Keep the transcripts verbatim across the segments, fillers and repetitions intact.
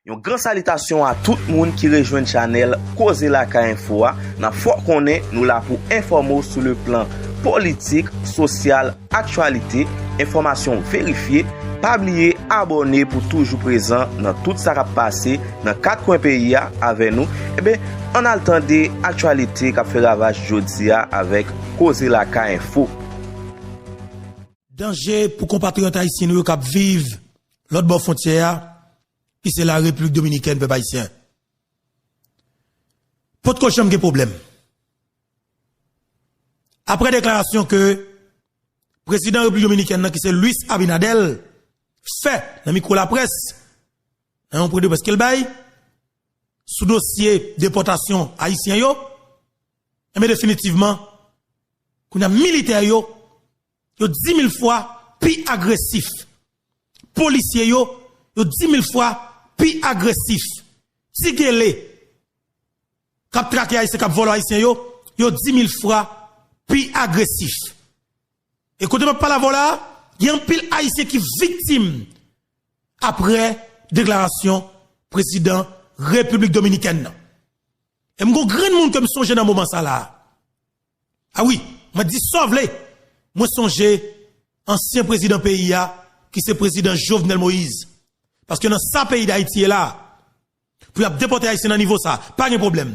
Yon gran salitasyon a tout moun ki rejwenn chanèl Koze Lakay Enfo a. N ap fè w konnen nou la pou enfòme w sou le plan politik, sosyal, aktyalite, enfòmasyon verifye. Pa bliye abòne pou toujou prezan nan tout sa k ap pase nan kat kwen peyi a avè nou. Eben, ann al tande aktyalite k ap fè ravaj jodi a avèk Koze Lakay Enfo. Danje pou konpatriyòt ayisyen nou yo k ap viv lòt bò fwontyè a, ki se la Repiblik Dominikèn, pèp ayisyen. Potko janm gen pwoblèm. Apre deklarasyon ke prezidan Repiblik Dominikèn nan, ki se Luis Abinader, fè nan mikwo laprès, nan yon pwen de près ke l bay, sou dosye depòtasyon ayisyen yo, enben definitivman, kounye a militè yo, yo di mil fwa pi agresif. Polisye yo, yo di mil fwa pi agresif. Ti gele k ap trake ayisyen, k ap vòlò ayisyen yo, yo di mil fwa pi agresif. E kote m ap pale avè w la a, gen anpil ayisyen ki viktim apre deklarasyon prezidan Repiblik Dominikèn nan. E m gon grenn moun ke m sonje nan moman sa la a. A wi, mwen di sa w vle. Mwen sonje ansyen prezidan peyi a, ki se prezidan Jovenel Moïse. Paske nan sa peyi Dayiti ye la a, pou y ap depòte ayisyen nan nivo sa, pa gen pwoblèm.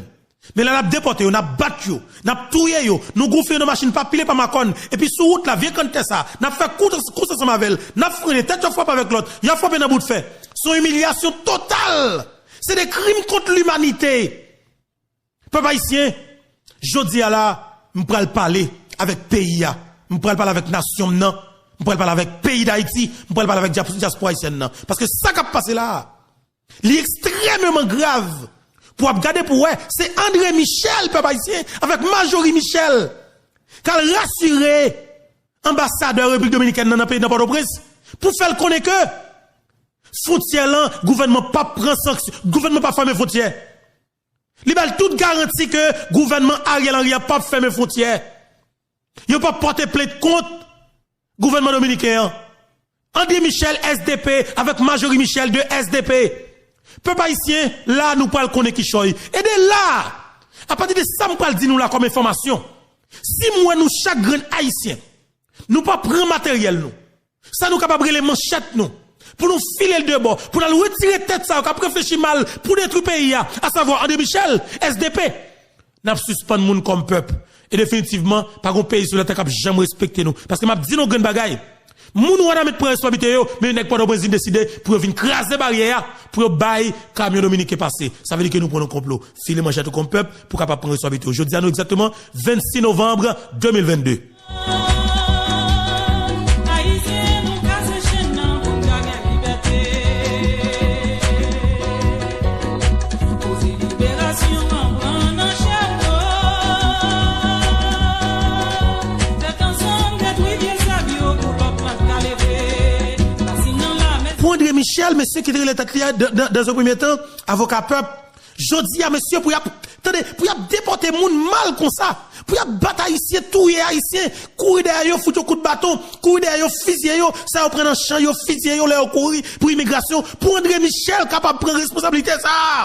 Men lè n ap depòte yo, n ap bat yo, n ap touye yo, nou goufle yo nan machin pa pile pa makòn, epi sou wout la, vye kanntè sa, n ap fè kout, kous ansanm avè l, n ap frennen, tèt yo frape avèk lòt, y ap frape nan bout fè. Se yon imilyasyon total. Se de krim kont limanite. Pèp ayisyen, jodi a la, m pral pale avèk peyi a. M pral pale avèk nasyon m nan. M pral pale avèk peyi Dayiti. M pral pale avèk dya-, dyaspora ayisyèn nan. Paske sa k ap pase la a, li ekstrèmeman grav. Pou w ap gade pou w wè, se André Michel, pèp ayisyen, avèk Majorie Michel, k al rasire anbasadè Repiblik Dominikèn nan, nan peyi, nan Pòtoprens, pou fè l konnen ke fwontyè lan, gouvènman p ap pran sanksyon, gouvènman p ap fèmen fwontyè. Li ba l tout garanti ke gouvènman Ariel Henry an p ap fèmen fwontyè. Yo p ap pòte plent kont gouvènman dominiken an. André Michel, S D P, avèk Majorie Michel de S D P. Pèp ayisyen, la nou pral konnen kichòy. E de la, apati de sa m pral di nou la kòm enfòmasyon, si m wè nou chak grenn ayisyen, nou pa pran materyèl nou, sa nou kapab rele manchèt nou, pou nou file l de bò, pou n al retire tèt sa yo k ap reflechi mal pou detwi peyi a, asavwa André Michel, S D P, n ap sispann moun kòm pèp. E definitivman, pa gon peyi sou latè k ap janm respekte nou. Paske m ap di nou yon grenn bagay. Moun Wanament pran responsablite yo, men nèg Pòtoprens vin deside pou yo vin kraze baryè a, pou yo bay kamyon dominiken pase. Sa vle di ke nou pran yon konplo. File manchèt ou kòm pèp pou kapab pran responsablite yo. Jodi a nou egzakteman vennsis novanm de mil vennde. Ayisyen, nou kase chenn nan pou n ka gen libète. Koze liberasyon an pran nan chè nou. Tèt ansanm, detwi vye zab yo pou lòt plant ka leve. Rasin nan lame. Pou André Michel, mesye ki te rele tèt li a, dan, dan, dans un premier temps, avoka pèp, jodi a, mesye, pou y ap, tande, pou y ap depòte moun mal konsa, pou y ap bat Ayisyen, touye Ayisyen, kouri dèyè yo, fout yo kout baton, kouri dèyè yo, fizye yo, sa yo pran nan chan yo, fizye yo lè yo kouri pou imigrasyon, pou André Michel kapab pran responsablite sa a.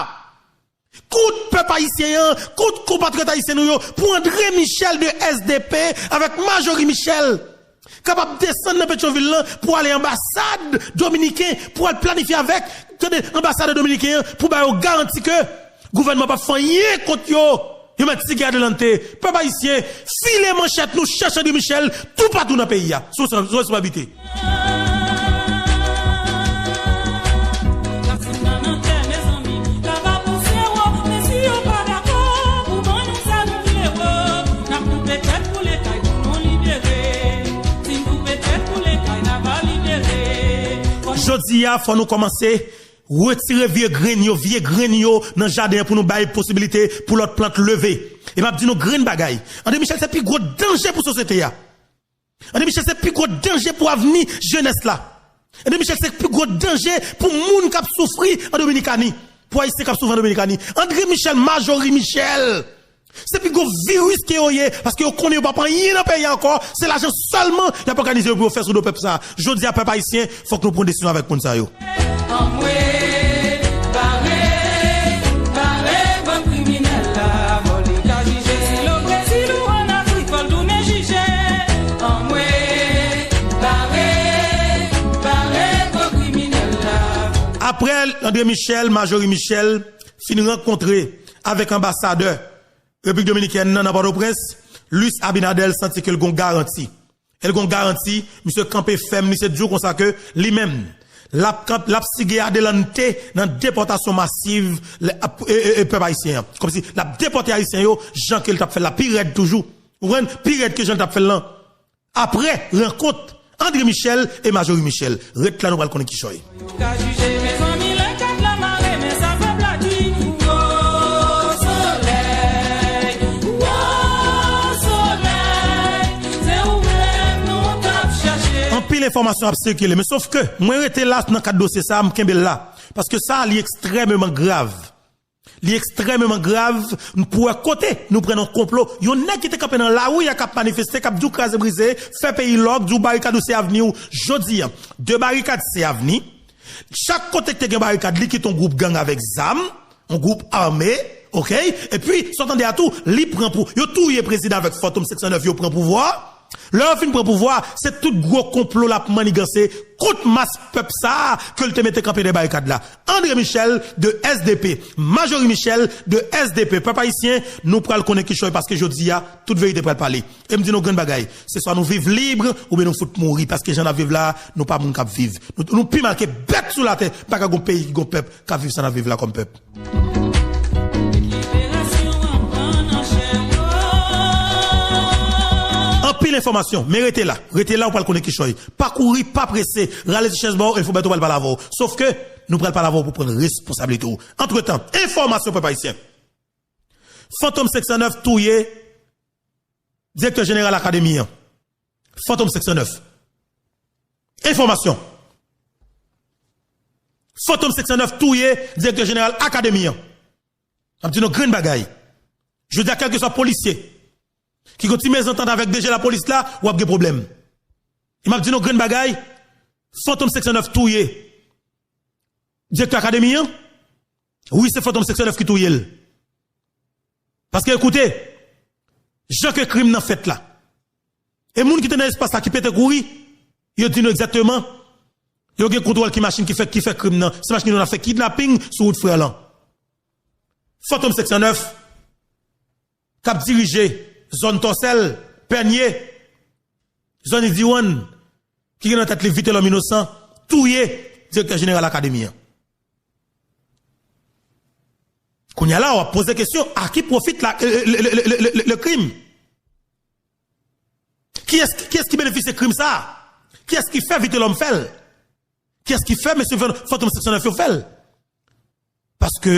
Kont pèp ayisyen an, kont konpatriyòt ayisyen nou yo, pou André Michel de S D P avèk Majorie Michel kapab desann nan Petyonvil lan pou ale anbasad dominiken, pou al planifye avèk, tande, anbasadè dominiken an, pou ba yo garanti ke gouvènman p ap fè anyen kont yo. Yo mèt sigi adelante. Pèp ayisyen, file manchèt nou, chèche André Michel toupatou nan peyi a. Sou, sou, sou responsablite. Rasin nan nan tè, mezanmi, la va pouse wo, men si yo pa dakò pou ban nou sa nou vle wo, n ap koupe tèt pou lekay pou nou libere. Si n koupe tèt pou lekay, n a va libere. Jodi a, fò nou kòmanse retire vye grenn yo, vye grenn yo nan jaden an pou nou bay posibilite pou lòt plant leve. E m ap di nou grenn bagay. André Michel se pi gwo danje pou sosyete a. André Michel se pi gwo danje pou avni jenès la. André Michel se pi gwo danje pou moun k ap soufri an Dominikani, pou Ayisyen k ap soufri an Dominikani. André Michel, Majorie Michel, se pi gwo viris ke yo ye, paske yo konnen yo p ap anyen nan peyi a ankò, se lajan sèlman y ap òganize yo pou yo fè sou do pèp sa a. Jodi a, pèp ayisyen, fòk nou pran desizyon avèk moun sa yo. Anmwe, ba Apre André Michel, Marjorie Michel fin rankontre avèk anbasadè Repiblik Dominikèn nan nan Pòtoprens, Luis Abinader santi ke l gon garanti. E l gon garanti, misye kanpe fèm, misye di w konsa ke li menm, l ap kanp-, l ap sige adelante nan depòtasyon masiv lè, ap, e, e, e, pèp ayisyen an. Kòmsi l ap depòte ayisyen yo jan ke l t ap fè l la, pi rèd toujou. Ou konprann? Pi rèd ke jan l t ap fè l lan. Apre rankont André Michel e Marjorie Michel. Ret la nou pral konnen kichòy. Yo ka jije, mezanmi, lè kat la mare, men sa pèp la di. Gwo solèy, gwo solèy, se ou menm nou t ap chache. Anpil enfòmasyon ap sikile, men sof ke mwen rete la nan kad dosye sa, m kenbe l la. Paske sa, li ekstrèmeman grav. Li ekstrèmeman grav, n pou wè kote nou pran nan konplo. Yon nèg ki te kanpe nan lari a k ap manifeste, k ap di w kraze brize, fè peyi lòk, di w barikad ou se avni w. Jodi a, de barikad se avni. Chak kote ki te gen barikad, li kite yon gwoup gang avèk zam, yon gwoup ame, oke? Epi, sa w tande a tou, li pran pou, yo touye prezidan avèk Fantom senk san nèf, yo pran pouvwa. Lè yo fin pran pouvwa, se tout gwo konplo l ap manniganse kont mas pèp sa a ke l te mete kanpe dèyè barikad la. André Michel de S D P, Marjorie Michel de S D P. Pèp ayisyen, nou pral konnen kichòy paske jodi a, tout verite pral pale. E m di nou grenn bagay, se swa nou viv lib oubyen nou fout mouri paske jan n ap viv la, nou pa moun k ap viv. Nou, nou pi mal ke bèt sou latè, pa ka gon peyi ki gon pèp k ap viv sa n ap viv la kòm pèp. Anpil enfòmasyon, men rete la. Rete la, ou pral konnen kichòy. Pa kouri, pa prese. Rale ti chèz ba w, Info Bèto pral pale avè w. Sof ke nou pral pale avè w pou pran responsabilite w. Antretan, enfòmasyon pèp ayisyen. Fantom senk san nèf touye direktè jeneral akademi an. Fantom senk san nèf. Enfòmasyon. Fantom senk san nèf touye direktè jeneral akademi an. M ap di nou grenn bagay. Jodi a, kèlkeswa polisye ki gon ti mezantant avèk D G lapolis la, w ap gen pwoblèm. E m ap di nou grenn bagay, Fantom senk san nèf touye direktè akademi an. Wi, se Fantom senk san nèf ki touye l. Paske, ekoute, jan ke krim nan fèt la, e moun ki te nan espas la ki pete kouri, yo di nou egzakteman, yo gen kontwòl ki machin ki fè, ki fè krim nan. Se machin yo nan fè kidnaping sou wout frè lan. Fantom senk san nèf, k ap dirije zòn Tòsèl, Pènye, zòn Idiwonn, ki gen nan tèt li Vitelòm Inosan, touye direktè jeneral akademi an. Kounye a la, w ap poze kesyon, à qui profite la, le, le, le, le, le, le crime? Kiyès, kiyès ki benefisye krim sa a? Kiyès ki fè Vitelòm fè l? Kiyès ki fè mesye Fan-, Fantom senk san nèf yo fè l? Paske,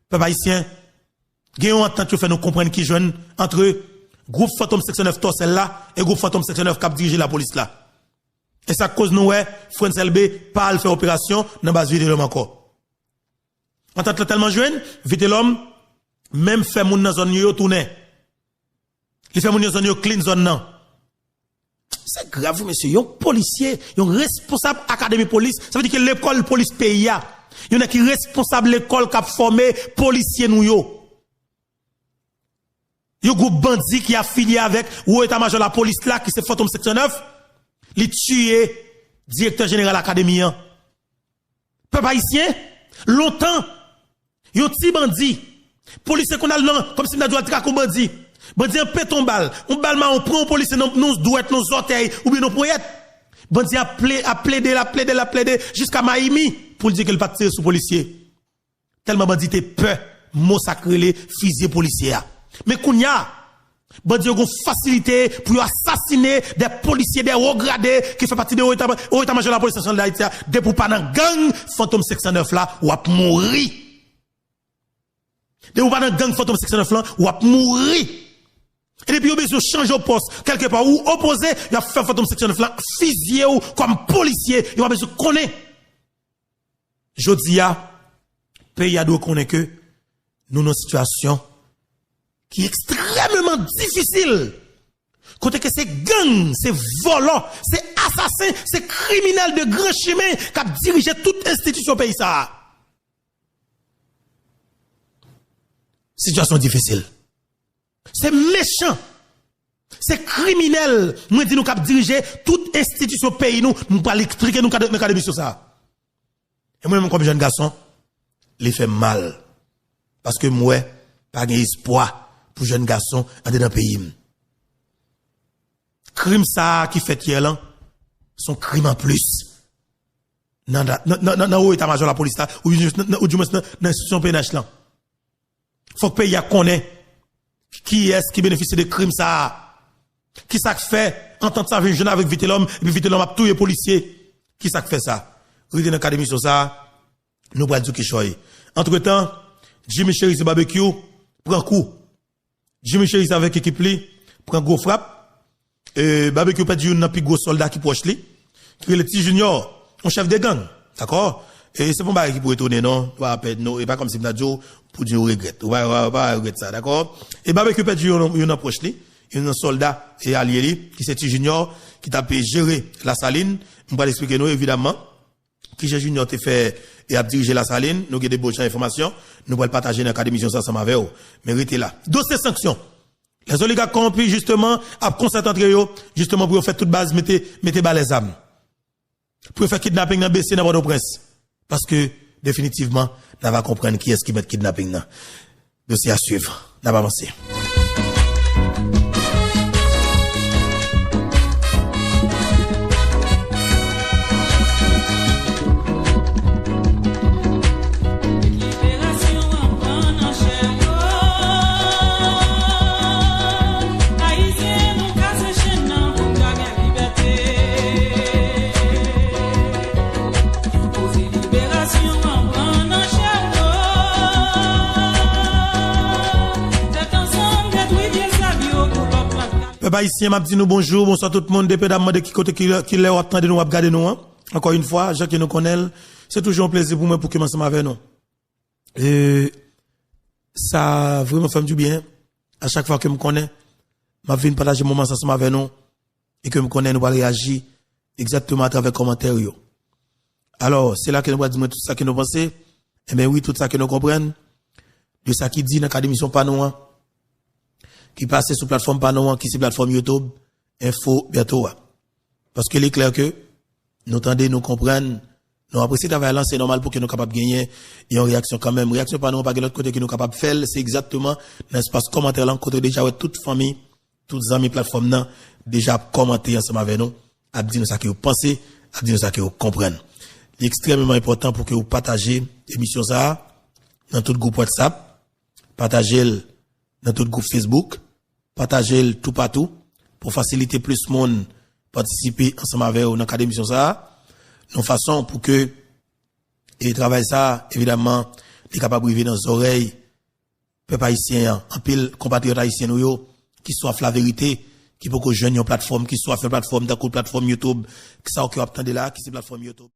pèp ayisyen, gen yon antant yo fè nou konprann ki jwenn antre gwoup Fantom senk san nèf Tòsèl la e gwoup Fantom senk san nèf k ap dirije lapolis la. E sa k koz nou wè Frantz Elbé pa al fè operasyon nan baz Vitelòm ankò. Antant lan tèlman jwenn, Vitelòm menm fè moun nan zòn li yo tounen. Li fè moun yo zòn yo clean zòn nan. Se grav, wi, mesye. Yon polisye, yon responsab akademi polis, sa vle di ke lekòl polis peyi a, yon nèg ki responsab lekòl k ap fòme polisye nou yo. Yon gwoup bandi ki afilye avèk wo eta majò lapolis la, ki se Fantom senk san nèf, li tiye direktè jeneral akademi an. Pèp ayisyen, lontan, yon ti bandi, polisye konn al nan, kòmsi m ta di w al trake yon bandi. Bandi an pete yon bal, yon bal mawon pran yon polisye nan, nan dwèt, nan zòtèy, oubyen nan ponyèt. Bandi a ple-, ap plede, l ap plede, l ap plede, jiska Mayimi, pou l di ke l pa t tire sou polisye. Tèlman bandi te pè mo sa k rele fizye polisye a. Men kounye a, bandi yo gon fasilite pou yo asasine de polisye, de wo grade ki fè pati de wo eta, wo eta majò lapolis nasyonal d Ayiti a. Depi w pa nan gang Fantom senk san nèf la, w ap mouri. Depi w pa nan gang Fantom senk san nèf lan, w ap mouri. E depi yo bezwen chanje w pòs, kèlkepa ou opoze, y ap fè Fantom senk san nèf lan fizye w kòm polisye, yo pa bezwen konnen. Jodi a, peyi a dwe konnen ke nou nan sitiyasyon ki ekstrèmeman difisil. Kote ke se gang, se vòlò, se asasen, se kriminèl de gran chimen k ap dirije tout enstitisyon peyi sa a. Sitiyasyon difisil. Se mechan. Se kriminèl, mwen di nou k ap dirije tout enstitisyon peyi nou, m pral eksplike nou nan kad emisyon sa a. E mwen menm kòm jèn gason, li fè m mal. Paske m wè pa gen espwa pou jèn gason andedan peyi m. Krim sa a ki fèt yè lan, se yon krim anplis. Nan, nan, nan, nan, nan wo eta majò lapolis la, ou, ou, ou dimwens nan, nan enstitisyon P N H lan. Fòk peyi a konnen kiyès ki benefisye de krim sa a. Kisa k fè antant sa vin jwenn avèk Vitelòm, epi Vitelòm ap touye polisye? Kisa k fè sa? Rete nan kad emisyon sa a, nou pral di w kichòy. Antretan, Jimmy Chérizier Barbecue pran kou. Jimmy Chérizier avèk ekip li pran gwo frap. E, Barbecue pèdi youn nan pi gwo sòlda ki pwòch li, ki rele Ti Junior, yon chèf de gang, dakò? E se pa yon bagay ki pou etone, non, nou pa pèdi, non, e pa kòmsi m ta di w pou di w regrèt. Ou pa, ou pa, ou pa regrèt sa, dakò? E Barbecue pèdi youn, youn nan pwòch li, youn nan sòlda e alye li, ki se Ti Junior, ki t ap jere Lasalin. M pral eksplike nou, evidaman, kijan Junior te fè e ap dirije Lasalin. Nou gen de bon jan enfòmasyon, nou pral pataje nan kad emisyon sa ansanm avè w. Men rete la. Dosye sanksyon. Lèzoligak kòwonpi, jisteman, ap konsèt antre yo, jisteman, pou yo fè tout baz mete, mete ba lèzam. Pou yo fè kidnaping nan bese nan Pòtoprens. Paske, definitivman, n a va konprann kiyès ki mèt kidnaping nan. Dosye a swiv. N ap avanse. Pèp ayisyen, m ap di nou bonjou, bonswa tout moun, dependamman de ki kote, ki lè, ki lè w ap tande nou, w ap gade nou an. Ankò yon fwa, jan ke nou konnen l, se toujou yon plezi pou mwen pou ke m ansanm avè nou. E sa vrèman fè m du byen. A chak fwa ke m konnen m ap vin pataje moman sa ansanm avè nou, e ke m konnen nou pral reyaji egzakteman atravè kòmantè yo. Alò, se la ke nou pral di mwen tout sa ke nou panse. Enben wi, tout sa ke nou konprann de sa ki di nan kad emisyon pa nou an, ki pase sou platfòm pa nou an, ki se platfòm YouTube Info Bertho a. Paske li klè ke nou tande, nou konprann, nou apresye travay lan, se nòmal pou ke nou kapab genyen yon reyaksyon kanmenm. Reyaksyon pa nou an pa gen lòt kote ke nou kapab fè l, se egzakteman nan espas kòmantè lan, kote w deja wè tout fanmi, tout zanmi platfòm nan deja ap kòmante ansanm avè nou, ap di nou sa ke yo panse, ap di nou sa ke yo konprann. Li ekstrèmeman enpòtan pou ke w pataje emisyon sa a nan tout gwoup WhatsApp, pataje l nan tout gwoup Facebook, pataje l toupatou pou fasilite plis moun patisipe ansanm avè w nan kad emisyon sa a, yon fason pou ke, e, travay sa a, evidaman, li kapab rive nan zòrèy pèp ayisyen an, anpil konpatriyòt ayisyen nou yo ki swaf laverite, ki poko jwenn yon platfòm, ki swaf yon platfòm tankou platfòm YouTube, ki sa w ke w ap tande la, ki se platfòm YouTube.